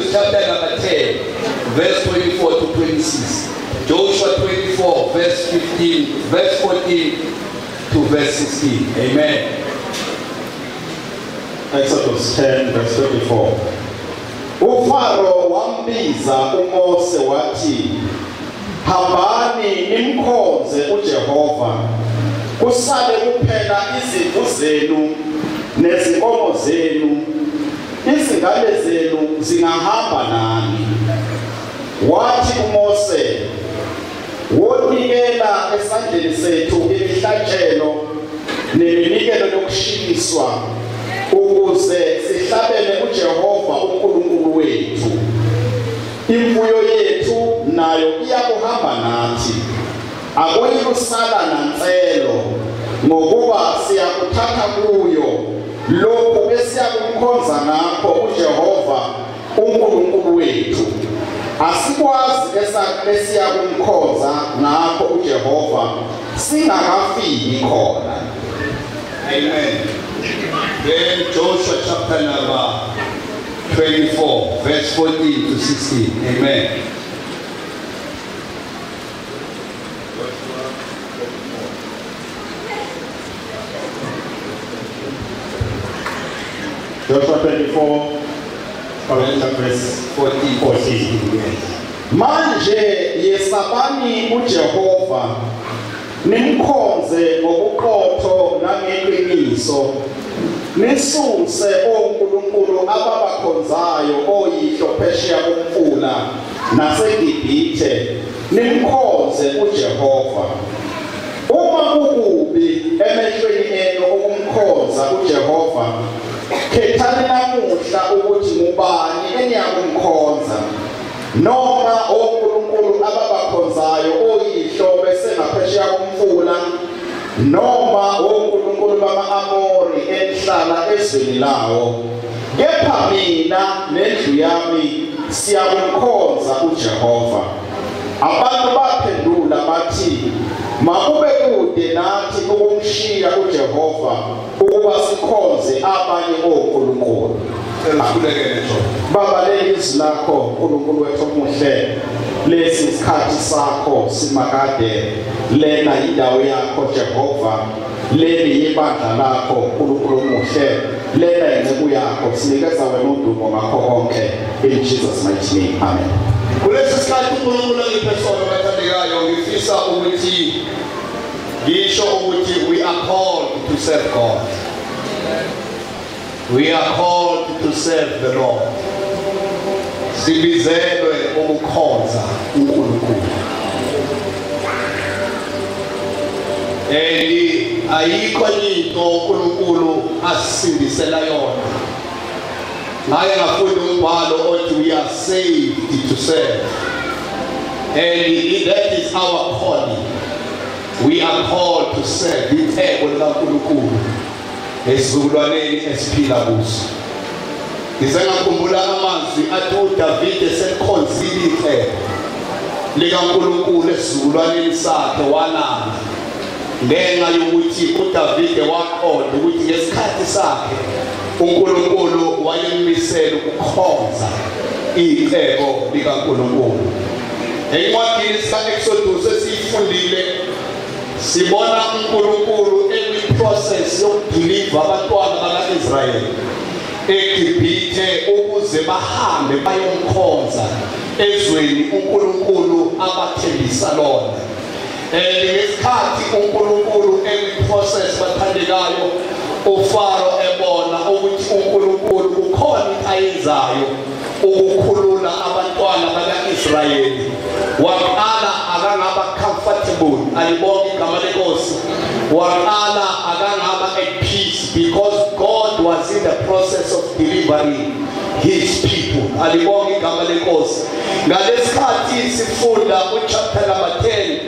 Exodus chapter number 10, verse 24 to 26. Joshua 24, verse 15, verse 14 to verse 16. Amen. Exodus 10 verse 24. UFaro wambiza uMose wathi, "Hambani nimkhonze uJehova. Kusale kuphela izimvu zenu nezinkomo zenu. Izingane zenu zingahamba nani." Wathi uMose, "Wonikela esandleni sethu imihlatshelo neminikelo yokushiswa ukuze sihlabele uJehova uNkulunkulu wethu. Imfuyo yethu nayo iyakuhamba nathi. Akuyikusala nanselo ngokuba siyakuthatha kuyo lokhu esiyakumkhonza ngakho uJehova uNkulunkulu wethu. Asikwazi esiyakumkhonza ngakho uJehova singakafiki khona." Amen. Then Joshua chapter number 24, verse 14 to 16. Amen. Joshua 24 verse 14. 14. Yes. Manje yesabani uJehova nimkhonze ngobuqotho nangeqiniso, nisuse onkulunkulu ababakhonzayo oyihlo phesheya komfula naseGibhithe, nimkhonze uJehova. Uma kukubi emehlweni enu ukumkhonza uJehova, khethani namuhla ukuthi ngubani eniyakumkhonza, noma onkulunkulu ababakhonzayo oyihlo besengaphesheya komfula, noma onkulunkulu bama-Amori enihlala ezweni lawo. Kepha mina nendlu yami siyakumkhonza uJehova. Abantu baphendula bathi, "Makube kude nathi ukumshiya uJehova ukuba sikhonze abanye onkulunkulu." Sikhulekele Joshua. Baba, leli izwi lakho, uNkulunkulu wethu omuhle, lesi isikhathi sakho simakade, lena indawo yakho Jehova, leli ibandla lakho uNkulunkulu omuhle, lena inceku yakho, sinikeza wena udumo ngakho konke, in Jesus mighty name, amen. Kulesi sikhathi uNkulunkulu angiphe sona, bathandekayo, ngifisa ukuthi ngisho ukuthi we are called to serve God. We are called to serve the Lord. Sibizelwe ukukhonza uNkulunkulu. And ayikho into uNkulunkulu asisindisela yona. Ngake ngafunda umbhalo othi we are saved to serve. And that is our calling. We are called to serve icebo likaNkulunkulu esizukulwaneni esiphila kuso. Ngize ngakhumbula amazwi athi uDavide selikhonzile icebo likaNkulunkulu esizukulwaneni sakhe, walala ngenxa yokuthi uDavide waqonda ukuthi ngesikhathi sakhe uNkulunkulu wayemmisela ukukhonza icebo likaNkulunkulu. Encwadini sika-Exodus esiyifundile sibona uNkulunkulu ekwi-process yokudeliver abantwana baka-Israyeli eGibhithe ukuze bahambe bayomkhonza ezweni uNkulunkulu abathembisa lona. And ngesikhathi uNkulunkulu ekwi-process, bathandekayo, uFaro ebona ukuthi uNkulunkulu kukhona into ayenzayo ukukhulula abantwana baka-Israyeli, waqala akangaba comfortable. Alibonke igama lenkosi. Waqala akangaba at peace because God was in the process of delivering his people. Alibonke igama lenkosi. Ngalesikhathi sifunda uchapter number 10,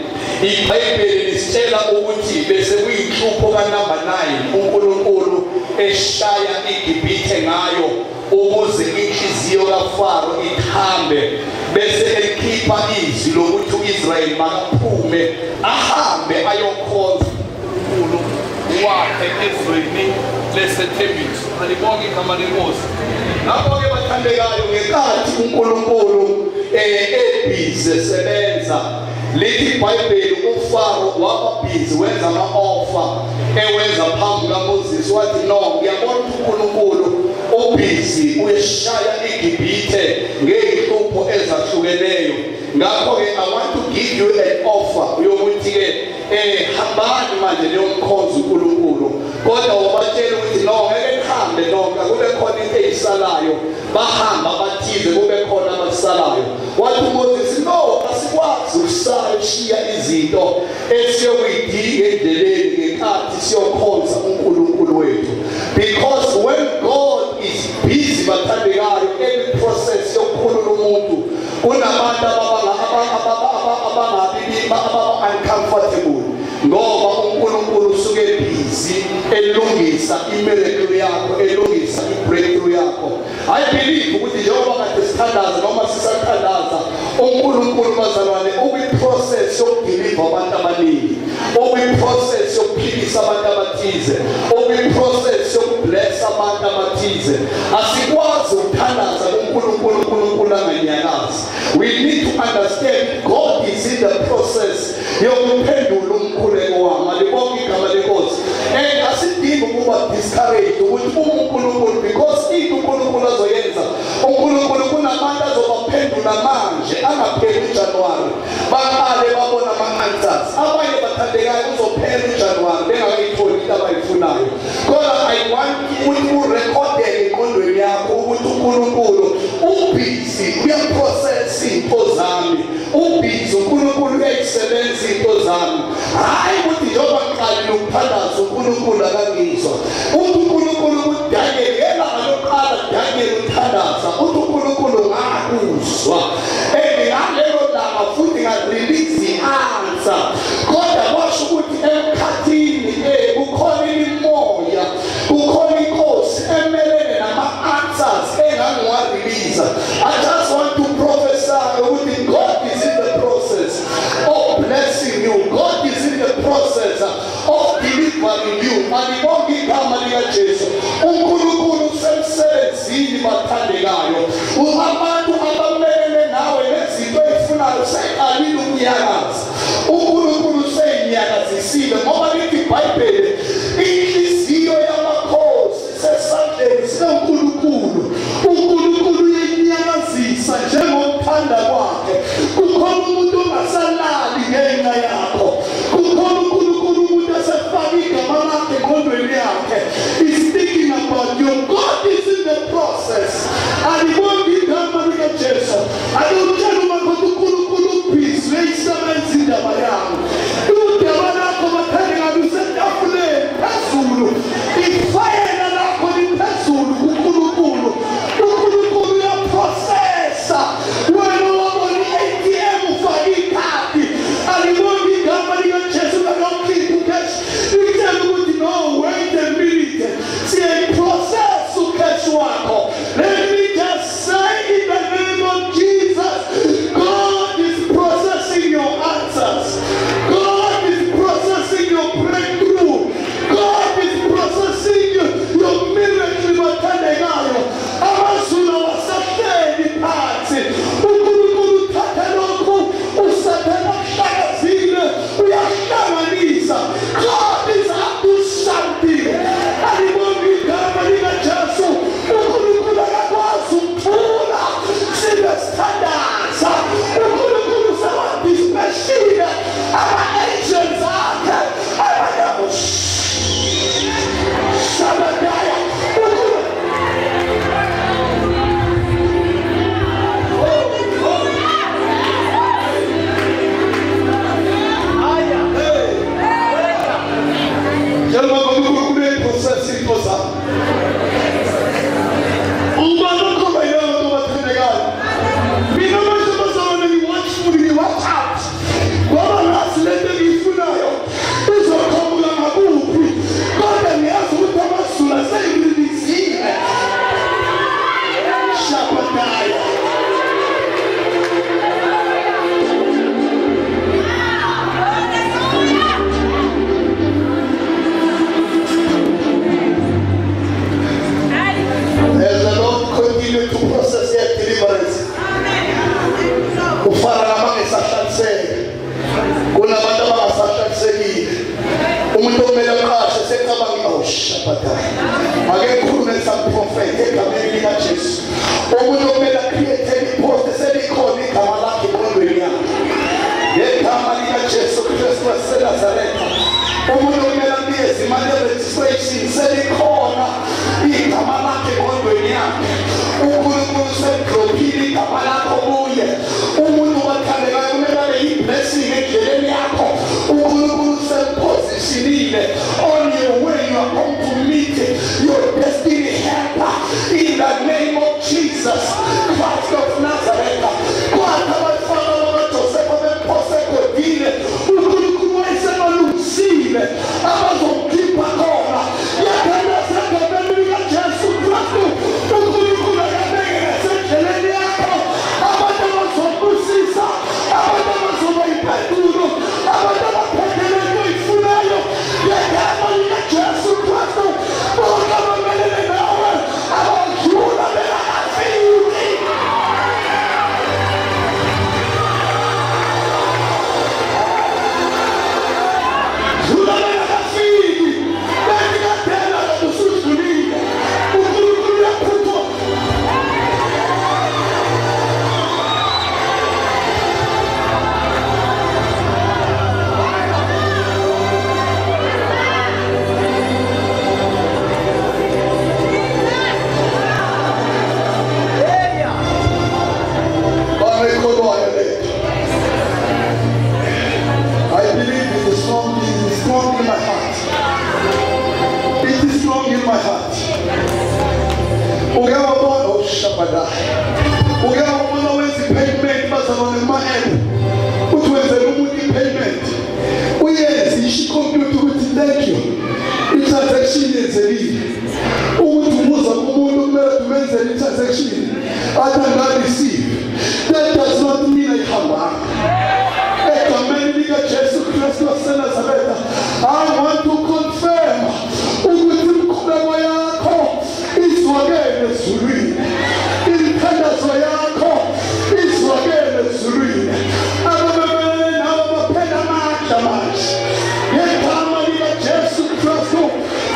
iBhayibheli lisitshela ukuthi bese kuyinhlupho kanumber 9 uNkulunkulu eshaya iGibhithe ngayo ukuze inhliziyo kaFaro ithambe, bese elikhipha izwi lokuthi uIsrael makaphume ahambe ayokhonza uNkulunkulu. wakhe ezweni lesethembiso. Alibonge igama lenkosi. Ngakho-ke bathandekayo, ngenkathi uNkulunkulu ebhizi sebenza, lithi iBhayibheli uFaro waba busy wenza ama-offer ewenza phambi kaMoses. Wathi, "No, ngiyabona ukuthi uNkulunkulu ubhizi uyeshaya iGibhithe ngey'hlupho ezahlukeneyo. Ngakho-ke I want to give you an offer yokuthi-ke hambani manje niyomkhonza uNkulunkulu." Kodwa wabatshela ukuthi, "No, ngeke nihambe nonke, kube khona into eyisalayo." Bahamba abathize, kube khona abasalayo. Wathi uMoses, "No, asikwazi ukusala ushiya izinto esiyokuyidinga endleleni ngenkathi siyokhonza uNkulunkulu wethu." Because when God is busy, bathandekayo, every process yokukhulula umuntu, kunabantu abangabi ababa uncomfortable ngoba uNkulunkulu usuke busy elungisa imiracle yakho, elungisa ibreakthrough yakho. I believe ukuthi njengoba kade sithandaza noma sisathandaza, uNkulunkulu, bazalwane, ukwi-process yokudeliver abantu abaningi, ukwi-process yokuphilisa abantu abathize, ukwi-process yokubless abantu abathize. Asikwazi ukuthandaza kuNkulunkulu, uNkulunkulu anganyakazi. We need to understand God is in the process yokuphendula umkhuleko wami. Alibonke igama lenkosi. And asidingi ukuba discouraged ukuthi uma uNkulunkulu, because into uNkulunkulu azoyenza, uNkulunkulu kunabantu azobaphendula manje angapheli uJanuary baqale babona ama-answers. Abanye bathandekayo uzophela uJanuary bengakayitholi into abayifunayo. Kodwa I want ukuthi urekhodeke engqondweni yakho ukuthi uNkulunkulu ubhizi uyaprocess iy'nto zami, ubhizi uNkulunkulu uyayisebenza iy'nto zami. Hhayi ukuthi njengoba ngiqalile ukuthandaza uNkulunkulu akangizwa. Uthi uNkulunkulu kuDaniel ngelanga lokuqala Daniel uthandaza, uthi uNkulunkulu, "Ngakuzwa and ngalelo langa futhi ngarelease i-answer." Kodwa kwasho ukuthi emkhathini kukhona imimoya, kukhona inkosi emelene nama-answers engangiwarelease. I just want to prophesy ukuthi God is in the process of blessing you. God is in the process of delivering you. Alibonke igama likaJesu. UNkulunkulu usemsebenzini, bathandekayo. Abantu abamelene nawe nezinto ezifunayo seqalile ukunyakaza. uNkulunkulu seyinyakazisile ngoba lithi iBhayibheli inhliziyo yamakhosi sesandleni sikaNkulunkulu. uNkulunkulu uyayinyakazisa njengokuthanda kwakhe. Kukhona umuntu ongasalali ngenxa yakho. Kukhona uNkulunkulu umuntu asefaka igama lakhe engqondweni yakhe, is thinking about you. God is in the process. Alibonge igama likaJesu. Ake utshele umakoti, uNkulunkulu ubhizi uyayisebenza indaba yami. Udaba lakho, bathandekayo, lusetafuleni. okwenzakalayo. Uke wabona wenza i-payment bazalwane kuma-app, uthi wenzela umuntu i-payment, uyenze isho ikhompyutha ukuthi thank you, i-transaction yenzekile. Ukuthi ubuza kumuntu kumele umenzele i-transaction, athi angareceive. That does not mean ayihambanga. Egameni likaJesu Kristu waseNazaretha, I want to confirm ukuthi imikhuleko yakho izwakele ezulwini, imithandazo yakho izwakele ezulwini. Ababemelene nawe baphela amandla manje ngegama likaJesu Kristu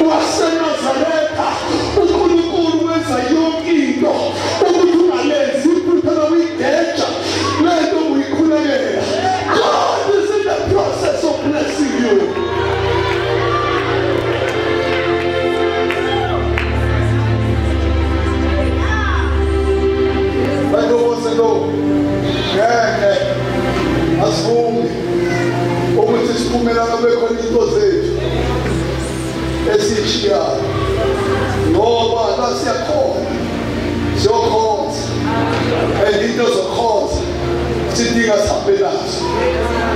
waseNazaretha. uNkulunkulu wenza yonke into ukuthi ungalenzi iphutha lokuyigeja lento uyikhulekela. God is in the process of blessing you. Bantu bose lo ngeke asivumi ukuthi siphumelana bekhona into zethu esiyishiyayo, ngoba la siyakhona siyokhonza, and into zokhonza sidinga sihambe nazo.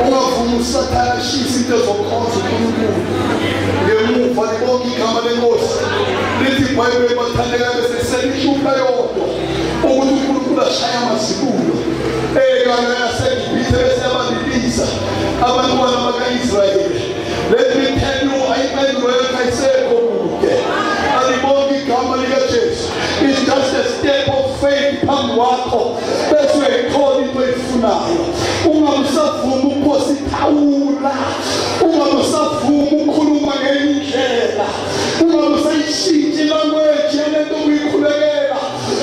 Ungavumi usathane ashise into zokhonza uNkulunkulu ngemuva. Libonke igama lenkosi. Lithi iBhayibheli, bathandeka, bese selihlupha yodwa ukuthi uNkulunkulu ashaya amazibulo ekana yaseGibhithe bese yabalilisa abantwana baka-Israyeli. Let me tell you, ayimpendulo yakho ayisekho kude. Alibonke igama likaJesu. It's just a step of faith phambi kwakho, bese uyayithola into oyifunayo. Ungabe usavuma ukuphosa ithawula, ungabe usavuma ukukhuluma ngenye indlela, ungabe usayishintsha ilanguage yalento obuyikhulekela,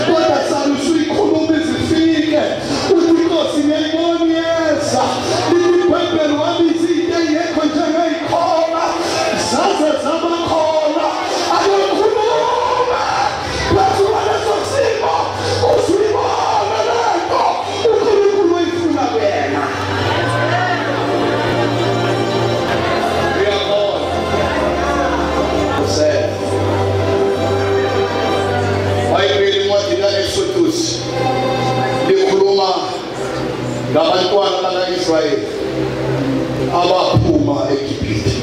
kodwa sale usuyikhuluma izifike, uthi inkosi ngiyayibona iyeza. Lithi iBhayibheli wabiza into engekho njengeyikhona, zaze zaba khona. Akekhuluma phezu kwaleso simo, usuyibona lento uNkulunkulu oyifuna kuyena. Uyabona Bhayibheli, incwadi ka-Exodus likhuluma ngabantwana baka-Israyeli abaphuma eGibhithe,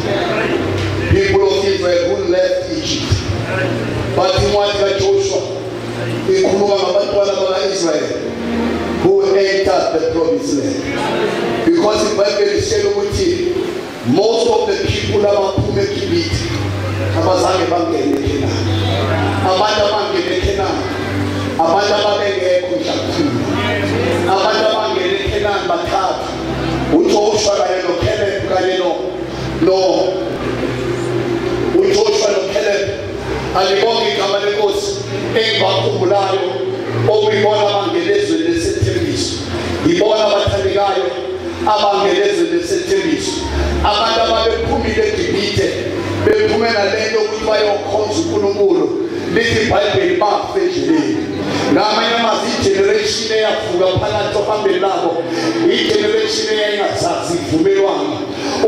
people of Israel who left Egypt. But incwadi kaJoshua ikhuluma ngabantwana baka-Israyeli who entered the promised land, because iBhayibheli isitshela ukuthi most of the people abaphuma eGibhithe abazange bangene eKhenani. Abantu abangene eKhenani abantu ababengekho mhlakuphuma. Abantu abangene eKhenani bathathu, uJoshua kanye noCaleb kanye no uJoshua noCaleb. Alibonke igama lenkosi. Engibakhumbulayo okuyibona abangena ezweni lesethembiso, yibona abathandekayo abangena ezweni lesethembiso. Abantu ababephumile eGibhithe bephume nalento ukuthi bayokhonza uNkulunkulu, lithi iBhayibheli bafa endleleni. Ngamanye amazwi, igeneration eyavuka phakathi ohambeni labo, igeneration eyayingazazi ivumelwano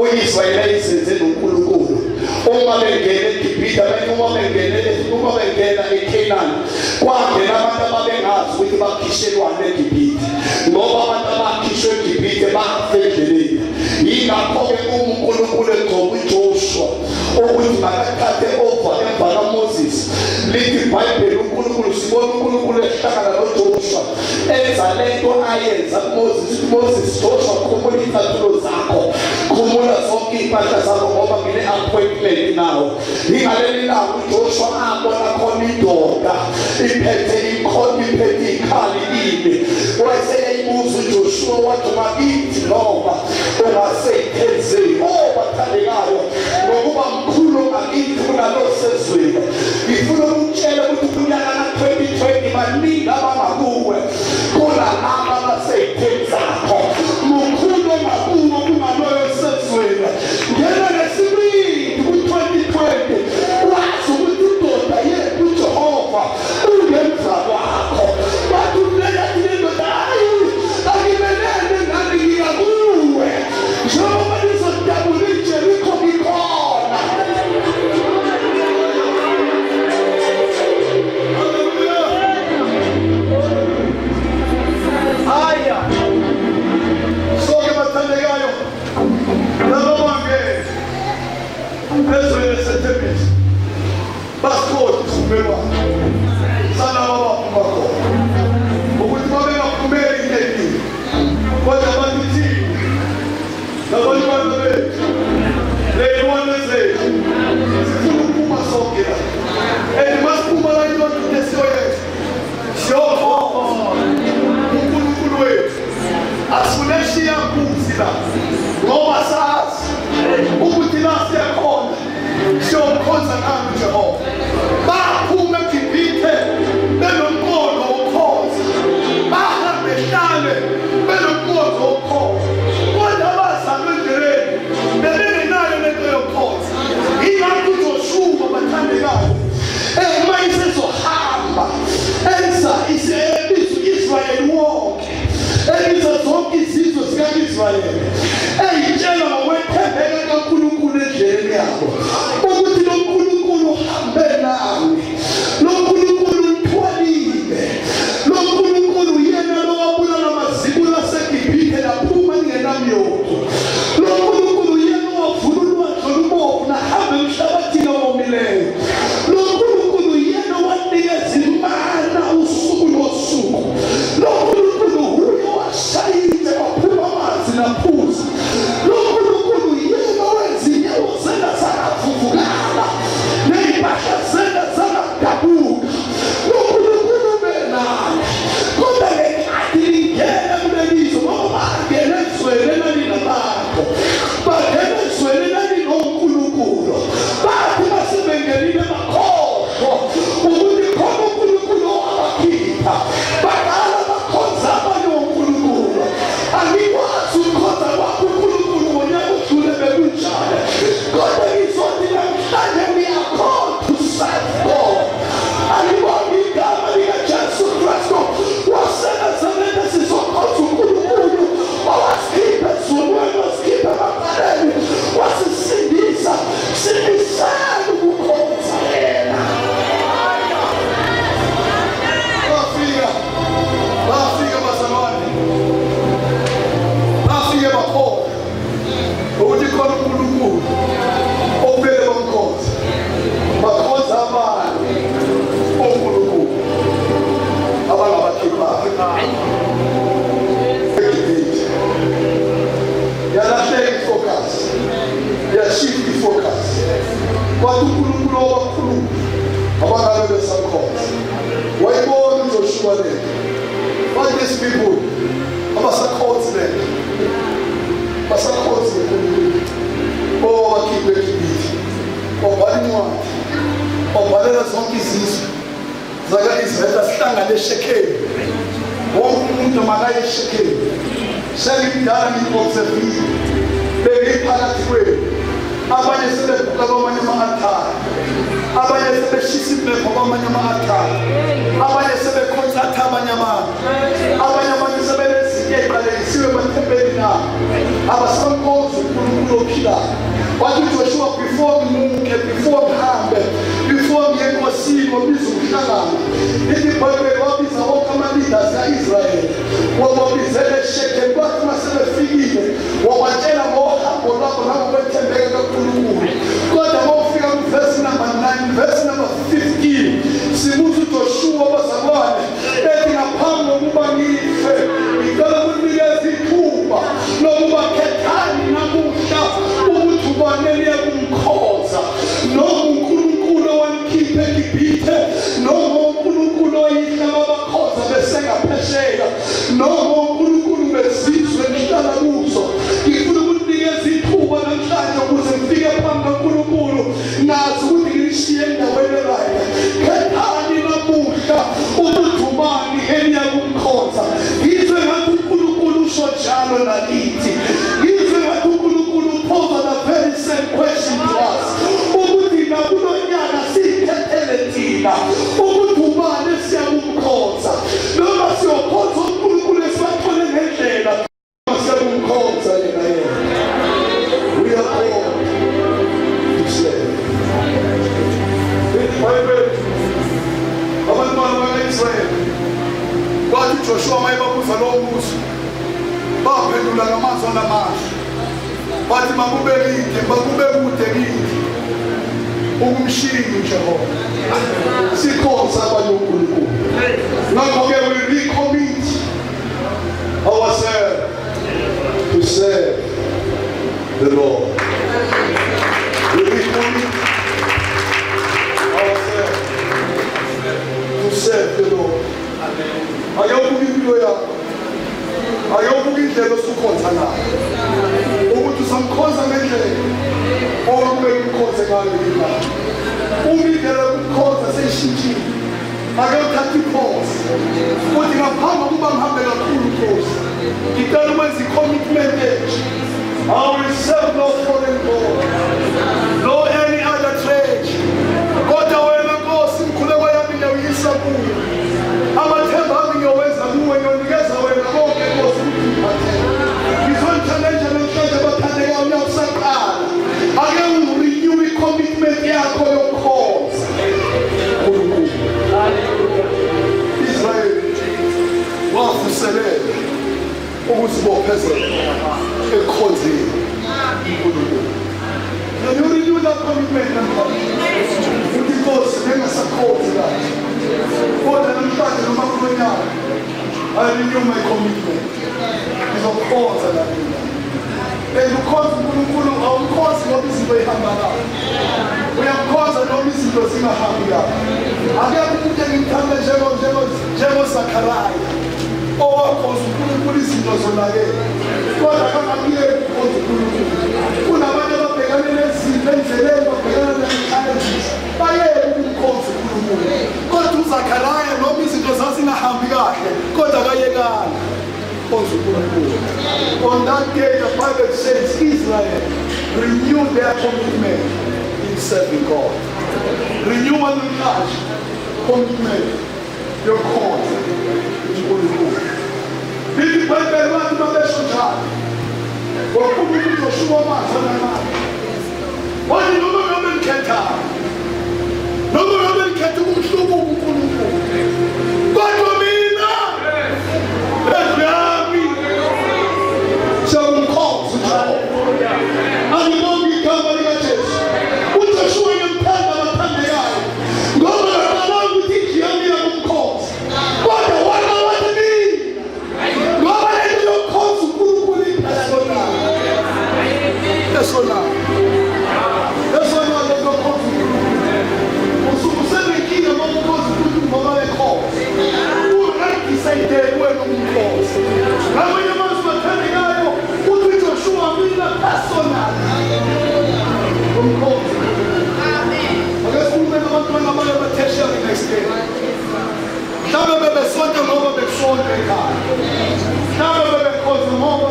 uIsrayeli ayizenze noNkulunkulu uma bengena eGibhithe. Abanye uma bengena eCanaan, kwangena abantu ababengazi ukuthi bakhishelwane eGibhithe, ngoba abantu abakhishwe eGibhithe bafa endleleni. Yingakho-ke uma uNkulunkulu egcoba uJoshua ukuthi makathathe over emva kaMoses, lithi iBhayibheli uNkulunkulu, sibona uNkulunkulu ehlangana noJoshua enza lento ayenza kuMoses. Moses, Joshua, khumula iy'cathulo zakho, khumula zonke iy'mpahla zakho, ngoba ngine-appointment nawo. Ingaleli langa uJoshua abona khona indoda iphethe ikhona, iphethe ikhali imi, wayeseyayibuza uJoshua, wathi makithi noma ungaseyithenzeni. Oh bathandekayo, ngokuba mkhulu ngakithi kunalo sezweni. Ngifuna ukutshela ukuthi kunyaka ka-2020 baningi abangakuwe kunalaba abasey'theni zakho. Mkhulu ongakuwe kunaloyo sezweni. Ngena ngesibindi ku-2020, wazi ukuthi indoda yethu uJehova ungemva kwakho. Bathi umlela indoda, hayi, angimelene nani, ngiyakuwe njengoba nizodabula iJerikho ngikhona. Esenza ebiza u-Israyeli wonke, ebiza zonke izizwe zika-Israyeli, eyitshela ngokwethembeka kaNkulunkulu endleleni yabo ukuthi lo Nkulunkulu uhambe nami, lo Nkulunkulu unithwalile, lo Nkulunkulu uyena lowabulala amazibulo aseGibhithe naphuma ningenamyongo, lo Nkulunkulu uyena owavula ulwandle olubomvu nahamba emhlabathini owomileyo, lo Nkulunkulu uyena owanikeza imana usuku nosuku, lo Nkulunkulu huye owashayile kwaphuma amanzi naphuza, lo Nkulunkulu uyena owenza inyawo zena zangavuvukala ney'mpahla zena zangadabuka. Lo Nkulunkulu ubenani. Kodwa ngenkathi ningena kuleli zwe, ngoba bangena ezweni elalinabantu, bangena ezweni elalinonkulunkulu, bathi basebengenile bakhohlwa ukuthi khona uNkulunkulu owabakhipha, baqala bakhonza abanye onkulunkulu. Angikwazi ukukhonza kwakho uNkulunkulu ngonyaka odlule bekunjani, kodwa ngizothi namhlanje we are called to serve God. Alibonge igama likaJesu Kristu waseNazaretha. Sizokhonza uNkulunkulu owasikhipha ezonweni, wasikhipha emacaleni, wasisindisa. Simisele ukukhonza yena. Bafika, bafika bazalwane, bafike bakholwa ukuthi khona uNkulunkulu okumele bamkhonze. Bakhonza abanye onkulunkulu abangabakhipha eGibhithe. Yalahleka ifocus, yashift ifocus. Kwathi uNkulunkulu owakhuluma abangabe besamkhonza, wayibona uJoshua lento, but these people abasakhonzi lento, basakhonzi uNkulunkulu owabakhipha eGibhithe. Wabhala incwadi, wabhalela zonke izizwe zaka-Israyeli, asihlangane eShekhemu, wonke umuntu makaye eShekhemu. Sengimdala, ngi-observile, bengiphakathi kwenu, abanye sebeguqa kwamanye ama-altare, abanye sebeshisa impepho kwamanye ama-altare, abanye sebekhontatha abanye abantu, abanye abantu sebenezinto ey'qalekisiwe emathempelini abo, abasamkhonzi uNkulunkulu ophilayo. Wathi uJoshua, before ngimuke, before ngihambe, before ngiye enkosini, wabiza umhlangano. Lithi iBhayibheli wabiza wonke ama-leaders ka-Israyeli, wababizela eShekhemu. Kwathi uma sebefikile wabatshela ngohambo lwabo nangokwethembeka kaNkulunkulu. Kodwa uma ufika kuvesi number 9, verse number 15, sibuza uJoshua bazalwane ethi, ngaphambi kokuba ngife ngicela ukunikeza ithuba lokuba khethani namuhla ukuthi ubani eniye kumkhonza, noma uNkulunkulu owanikhipha eGibhithe, noma uNkulunkulu oyihla babakhonza besengaphesheya, noma uNkulunkulu bezizwe nihlala kuzo. Ngifuna ukunikeza ithuba namhlanje ukuze ngifike phambi kaNkulunkulu nazi ukuthi nginishiye endaweni e-right. Khethani namuhla ukuthi ubani eniya kumkhonza. Ngizwe ngathi uNkulunkulu usho njalo nakithi. Ngizwe ngathi uNkulunkulu uphosa the very same question to us, ukuthi nakulo nyaka siyikhethele thina ukuthi ubani esiyakumkhonza, noma siyokhonza uNkulunkulu esibathole ngendlela, siyakumkhonza yena yena. We are called to serve. IBhayibheli, abantwana baka-Israyeli, kwathi uJoshua mayebabuza lowo mbuzo, baphendula ngamazwi anamandla, bathi, makube kide, makube kude kithi ukumshiya uJehova sikhonza abanye uNkulunkulu. Ngakho-ke we recommit ourselves to serve the Lord. We recommit ourselves to serve the Lord. Ake ubuke impilo yakho, ake ubuke indlela osukhonza ngayo, ukuthi usamkhonza ngendlela okumele umkhonze ngayo yini na. Uma indlela yokumkhonza seyishintshile, ake uthathe ipause, futhi ngaphambi kokuba ngihambe kakhulu, Nkosi, ngicela ukwenza i-commitment entsha. I will serve no foreign God, no any other church, kodwa wena Nkosi, imikhuleko yami ngiyawuyisa kuwe. Ukuzibophezela ekukhonzeni uNkulunkulu. Can you renew that commitment namhlanje? Uthi Nkosi bengasakhonzi kahle. Kodwa namhlanje noma kulo nyaka I renew my commitment. Ngizokhonza la mina. And ukhonza uNkulunkulu awumkhonzi ngoba izinto ihamba kahle. Uyamkhonza noma izinto zingahambi kahle. Akekho umuntu engimthanda njengo njengo njengoZakhariya owakhonza uNkulunkulu izinto zonakele. Kodwa akangakuyeki ukukhonza uNkulunkulu. Kunabantu ababhekane nezinto endleleni babhekana nama-challenges. Bayeke ukumkhonza uNkulunkulu. Kodwa uZakhariya noma izinto zazingahambi kahle kodwa akayekanga. Khonza uNkulunkulu. On that day the Bible says Israel renewed their commitment in serving God. Renewal namhlanje commitment yokukhonza uNkulunkulu. Lithi iBhayibheli bathi babesho njalo. Wakhuluma uJoshuwa amazwi anamandla. Wathi noma ngabe nikhethayo, noma ngabe nikhetha ukumhlubuka uNkulunkulu, kodwa mina endlu yami siyakumkhonza uJehova. Angibongi igama likaJesu. UJoshuwa ngiyamthanda abathandekayo ngoba ngacabanga ukuthi indlu yami iyakumkhonza. Kodwa wona wathi mina ngoba lento yokukhonza uNkulunkulu i-personal. Personal. Personal lento yokukhonza uNkulunkulu. Usuke usenenkinga uma ukhonza uNkulunkulu ngoba bekhonza. U-right wena ukumkhonza. Ngamanye amazwi bathandekayo uthi uJoshua mina personal. Umkhonza. Ake sikhulume nabantwana abanye aba-tertiary next year. Mhlawumbe bebesonta ngoba bekusonta ekhaya. Mhlawumbe bebekhonza ngoba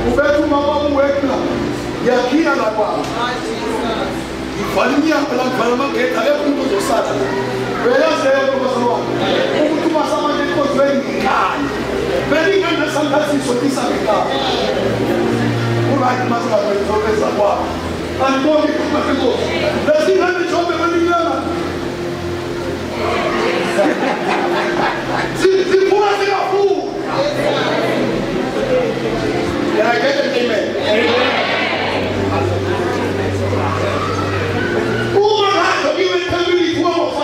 ubetha umama uwekla. Ngiyakhiya la kwami. Ngivala iminyango la ngivala amagedi akekho umuntu ozosala la. Uyayazi leyo nto bazalwane. Ukuthi uma samanje enkonzweni ngekhaya. Vele ingane sometimes isontisa ngekhaya. U-right masingakwenzokeza kwakho. Angibongi igama lenkosi. Lezi ngane njengoba belinyama. Ziphuma zingafuni. Can I get an amen? Uma ngathi kiwe eThekwini 205.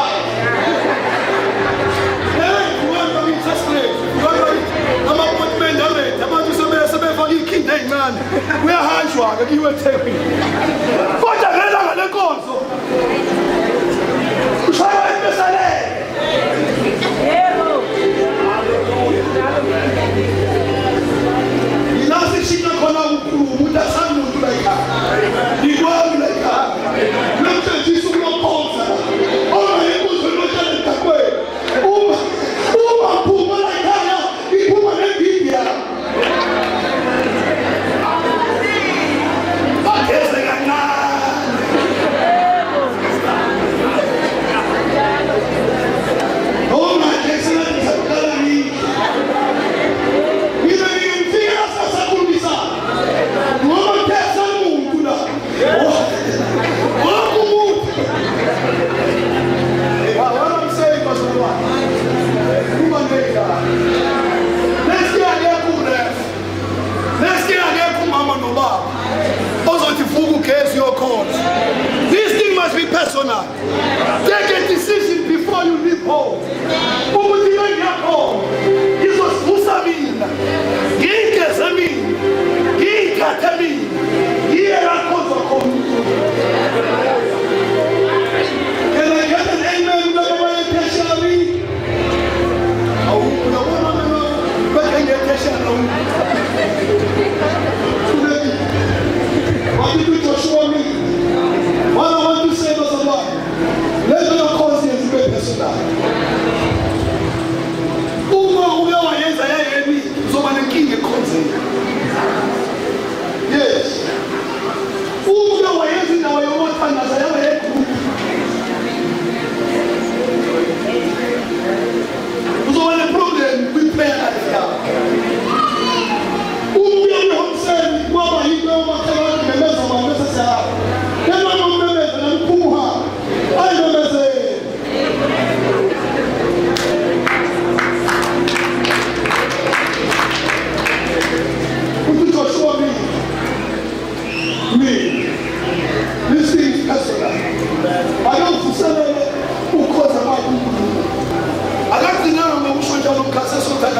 Hey, kuhamba interest rate. Kuhamba ama-appointment already. Abantu sebefaka iy'khindi ey'ncane. Kuyahanjwa-ke kuyiwe eThekwini. Kodwa ngelanga lenkonzo kushaywa impesalele. Yila sishintsha khona ukukhuluma ukuthi asamuntu la ekhaya. Ngikwami la ekhaya. Namhlanje isuku lokukhonza la. Ongaye enkonzweni ohlala emgaqweni. Uma phuma la ekhaya, iphuma nendidi yami.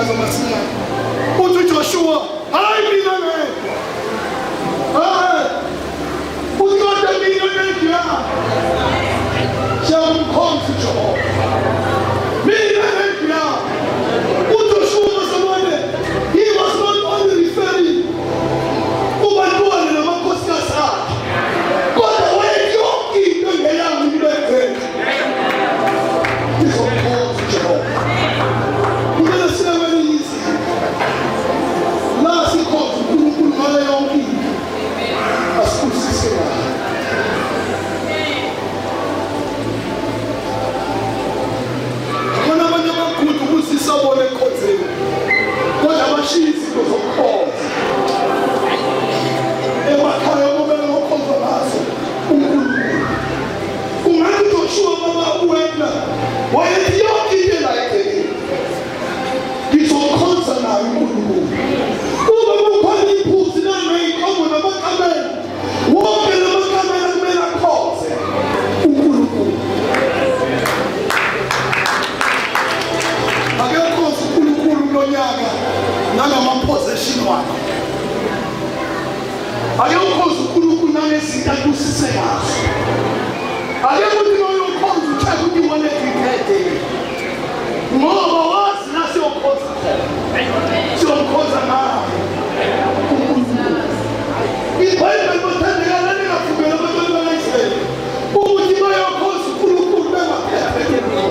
Sesithandaza masinyane. Uthi uJoshua, hayi mina ngedwa. Hayi. Uthi kodwa mina nendlu yami. Siyamkhonza uJehova. Mina nendlu yami. UJoshua bazalwane, he was not only referring kubantwana namakhosikazi akhe, kodwa wayethi yonke into engeyami into engcwele izomkhonza uJehova. Kumele sibe kwelinye izinga la sikhonza uNkulunkulu ngayo yonke into asibusise ngayo. Khona abantu abaguda ukuzisa bona ekukhonzeni, kodwa bashiya izinto zokukhonza emakhaya okumele ngokhonza ngazo uNkulunkulu. Kungathi uJoshua baba uwena wayethi yonke into la egcekeni ngizokhonza nayo uNkulunkulu. Uma kukhona iphuzi nangeyinkomo namakamela, wonke lamakamela kumele akhonze uNkulunkulu. Akekho uNkulunkulu kulonyaka nangama-possession wakho. Ake ukhonze uNkulunkulu nangezinto akubusise ngazo. Ake kuthi uma uyokhonza ucheck ukuthi i-wallet iphethe. Ngoba wazi la siyokhonza khona. Siyomkhonza ngayo uNkulunkulu. IBhayibheli bathandeka lalingavumeli abantwana baka-Israyeli ukuthi bayokhonza uNkulunkulu bengaphethe lutho.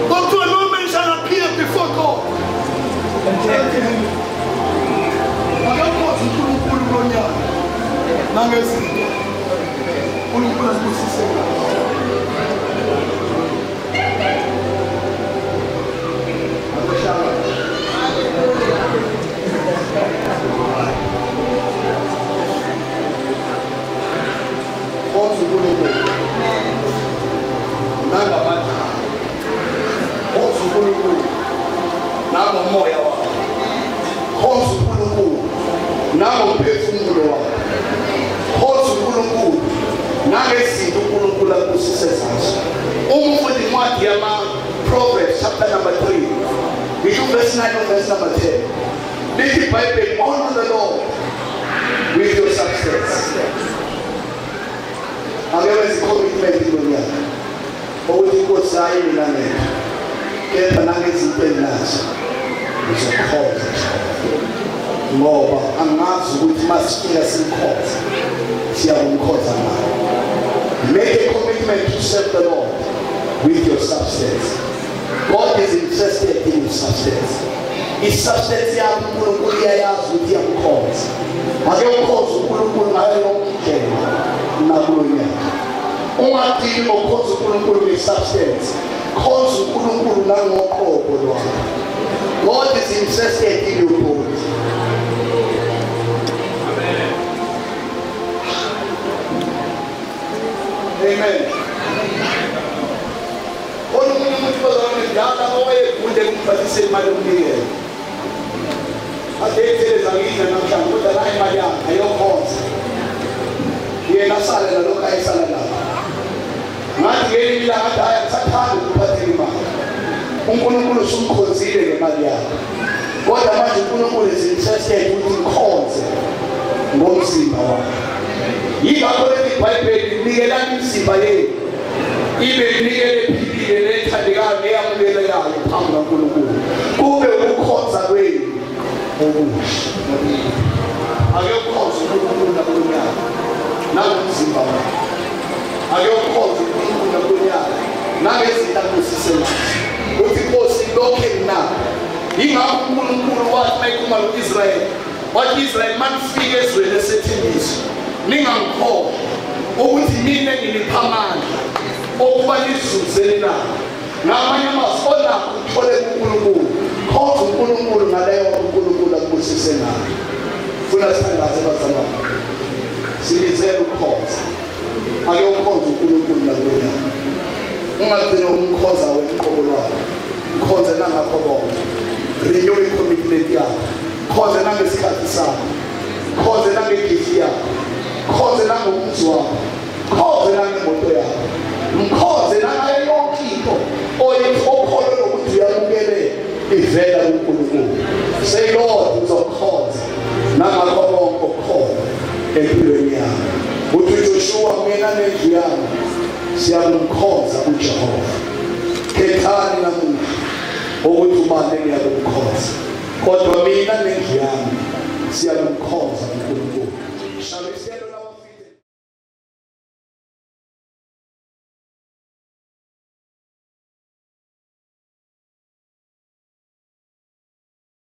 Kwakuthiwa no man shall appear before God. Akakwazi uNkulunkulu kulonyaka nangezinto. uNkulunkulu asibusise. Khonza uNkulunkulu nangamandla akho. Khonza uNkulunkulu nangomoya wakho. Khonza uNkulunkulu nangomphefumulo wakho. Khonza uNkulunkulu nangezinto uNkulunkulu akubusise zazo. Uma ufunda incwadi yama-Proverbs chapter number 3, ngisho verse 9 no verse number 10. Lithi iBhayibheli, honor the Lord with your substance. Ake wenze i-commitment kulo nyaka ukuthi inkosi hayi mina ngedwa kepha nangezinto enginazo ngizokhonza ngoba angazi ukuthi masifika simkhonza siyakumkhonza naye. Make a commitment to serve the Lord with your substance. God is interested in your substance. I-substance yakho uNkulunkulu iyayazi ukuthi iyamkhonza. Ake ukhonze uNkulunkulu ngayo yonke indlela nakulo nyaka. Ungagcini ngokukhonza uNkulunkulu nge-substance. Khonza uNkulunkulu nangoqobo lwakho. God is interested in your body. Amen. Khona omunye umuntu bazalwane mdala owayegunde kumphathise imali yomnikelo. Ade ethele zangidla namhlanje kodwa la imali yakhe ayokhonza. Yena asale nalokhu ayesala nakho. Ngathi ngelinye ilanga athi hhayi angisathandi ukuphathela imali. uNkulunkulu usumkhonzile ngemali yakho. Kodwa manje uNkulunkulu is interested ukuthi ngikhonze ngomzimba wakhe. Yingakho leli Bhayibheli nikelani imizimba yenu ibe iminikelo ephilile nethandekayo neyamukelekayo phambi kaNkulunkulu kube ukukhonza kwenu okuhle. Ake ukhonze uNkulunkulu nakulo nyaka nangomzimba wakho. Ake ukhonze uNkulunkulu nakulo nyaka nangezinto akubusise ngazo. Uthi Nkosi lokho enginakho. Yingakho uNkulunkulu wathi mayekhuluma no-Israyeli wathi Israyeli manifike ezweni lesethembiso ningangikhohlwa ukuthi mina nginipha amandla okuba nizuze nabo. Ngamanye amazwi onakho uthole kuNkulunkulu. Khonza uNkulunkulu ngaleyo uNkulunkulu akubusise ngayo. Funa sithandaze bazalwane. Sibizele ukukhonza. Ake ukhonze uNkulunkulu nakunyaka. Ungagcini umkhonza wena uqobo lwakho. Mkhonze nangakho konke. Renew i-commitment yakho. Khonze nangesikhathi sakho. Khonze nangegift yakho. Khonze nangomuzi wakho. Khonze nangemoto yakho. Mkhonze nangayo yonke Say Lord, ngizokhonza nangakho konke okukhona empilweni yami. Uthi uJoshua, mina nendlu yami siyakumkhonza uJehova. Khethani namuhla ukuthi ubani eniyakumkhonza, kodwa mina nendlu yami siyakumkhonza uNkulunkulu.